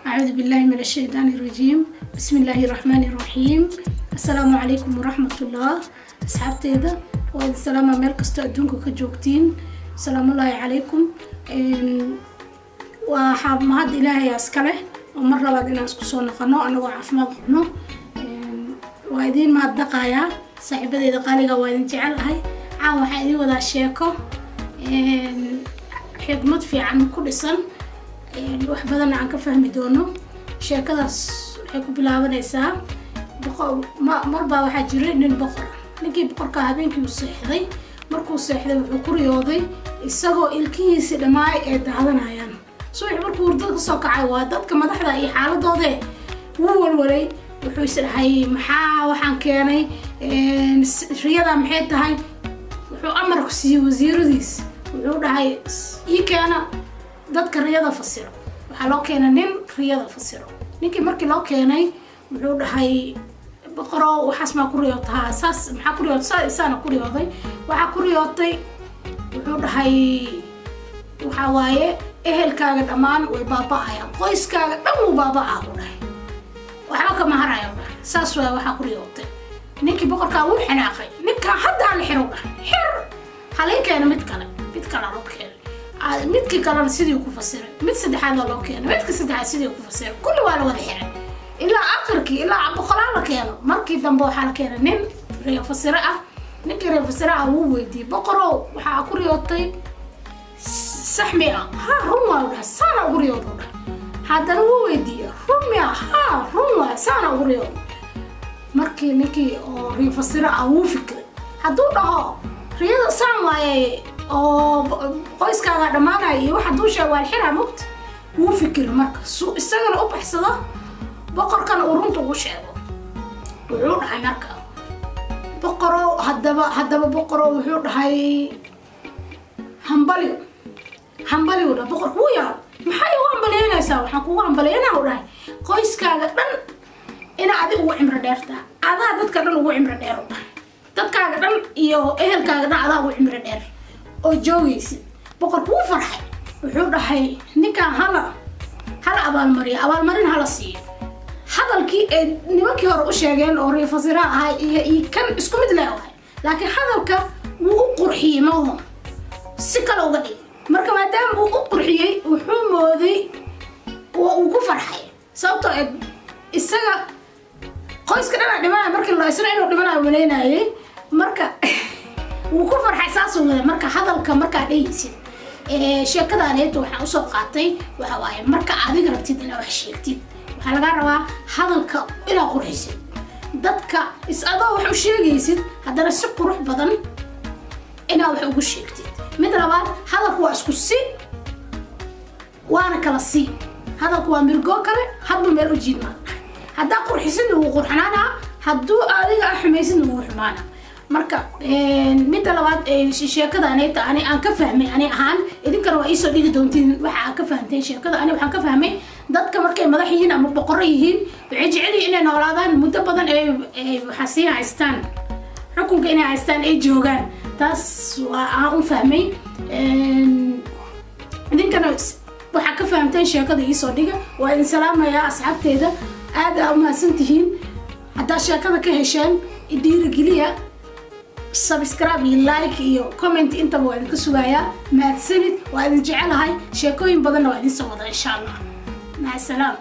أعوذ بالله من الشيطان الرجيم، بسم الله الرحمن الرحيم. السلام عليكم ورحمة الله. Asxaabteeda waa idin salaama meel kastoo adduunka ka joogtiin. Asalaamullaahi calaykum. Waxaa mahad Ilaahay iska leh oo mar labaad inaan isku soo noqono anagoo caafimaad qabno. Waa idiin mahadnaqayaa, saaxiibadeeda qaaliga, waa idin jecelahay. Caawa waxaan idiin wadaa sheeko xigmad fiican ku dhisan, wax badanna aan ka fahmi doono. Sheekadaas waxay ku bilaabanaysaa marbaa waxaa jiray nin boqor. Ninkii boqorka habeenkii uu seexday. Markuu seexday, wuxuu ku riyooday isagoo ilkihiisi dhammaay ee daadanayaan. Subax markuu hurdada kasoo kacay, waa dadka madaxda iyo xaaladoode, wuu walwalay. Wuxuu is dhahay, "Maxaa waxaan keenay? Riyada maxay tahay?" Wuxuu amar ku siiyey wasiiradiis. Wuxuu dhahay, "Ii keena dadka riyada fasiro." Waxaa loo keenay nin riyada fasiro. Ninkii markii loo keenay, wuxuu dhahay, "Boqoro, waxaas maa ku riyootaa? Saas maxaa ku riyootay?" "Saa isaana ku riyooday." "Waxaa ku riyootay?" Wuxuu dhahay, "Waxaa waaye ehelkaaga dhammaan way baaba'ayaan, qoyskaaga dhan wuu baaba'aa," uu dhahay. "Waxba kama haraya," u dhahay. "Saas waay waxaa ku riyootay." Ninkii boqorkaa wuu xanaaqay. "Ninkaa hadda hala xiro," dhahay. "Xir, halii keena mid kale." Mid kale loo keenay. Midkii kalena sidii ku fasiray. Mid saddexaad loo keenay. Midka saddexaad sidii ku fasiray. Kulli waa la wada xiray ilaa akhirkii, ilaa boqolaal la keeno. Markii dambe waxaa la keenay nin riyo fasiro ah. Ninkii riyo fasiro ah wuu weydiiyey, "Boqorow, waxaa ku riyootay sax miya?" "Ha, run waa," u dhahay, "saana ugu riyooda," u dhahay. Haddana wuu weydiiyey, "Run miya?" "Ha, run waa, saana ugu riyooda." Markii ninkii oo riyo fasiro ah wuu fikiray, hadduu dhaho riyada saan waaye oo qoyskaaga dhammaanaya iyo waxa duusha, waa xiraa mugta. Wuu fikiri marka su isagana u baxsado, boqorkana uu runta ugu sheego. Wuxuu dhahay marka, "Boqorow, haddaba boqorow," wuxuu dhahay, "hambaliyo, hambaliyo," dhahay. Boqorka wuu yaab. "Maxay ugu hambaliyeynaysaa?" "Waxaan kugu hambaliyeynaa," u dhahay, "qoyskaaga dhan ina adig ugu cimro dheertaa. Adaa dadka dhan ugu cimro dheer," u dhahay. "Dadkaaga dhan iyo ehelkaaga dhan adaa ugu cimro dheer oo joogaysid." Boqorku wuu farxay. Wuxuu dhahay, "Ninkaan hala abaalmariyo, abaalmarin hala siiyo." Hadalkii ay nimankii hore u sheegeen oo riifasiraha ahay iyo kan isku mid leh ahay, laakiin hadalka wuu u qurxiyey, maho si kale uga dhigay. Marka maadaama uu u qurxiyey, wuxuu mooday oo uu ku farxay, sababtoo ee isaga qoyska dhanaa dhimanaya markii la isna inuu dhimanayo malaynayay. Marka wuu ku farxay, saasuu wada. Marka hadalka markaa dhehaysid, sheekadaaneeto waxaan usoo qaatay waxa waaye, marka adiga rabtid inaad wax sheegtid, waxaa lagaa rabaa hadalka inaad qurxisid. Dadka is adoo wax u sheegaysid, haddana si qurux badan inaad wax ugu sheegtid. Mid labaad, hadalku waa isku si waana kala si. Hadalku waa mirgoo kale, hadba meel u jiidmaa. Haddaa qurxisidna wuu qurxanaanaa, hadduu adiga a xumaysidna wuu xumaanaa. Marka midda labaad, sheekada aneta ani aan ka fahmay ani ahaan, idinkana waa iisoo dhigi doontiin waxa aad ka fahamteen sheekada. Ani waxaan ka fahmay, dadka markay madax yihiin ama boqorro yihiin, waxay jecel yihiin inay noolaadaan muddo badan, ay waxaa sii haystaan xukunka, inay haystaan, ay joogaan. Taas waa aan u fahmay. Idinkana waxaa ka fahamteen sheekada iisoo dhiga. Waa idin salaamayaa, asxaabteeda. Aad aa umahadsan tihiin. Haddaad sheekada ka hesheen, dhiirigeliya. Subscribe iyo like iyo comment intaba waa idinka sugayaa. Mahadsanid, waa idin jecelahay. Sheekooyin badanna waa idin soo wada, insha Allah. Maca salaama.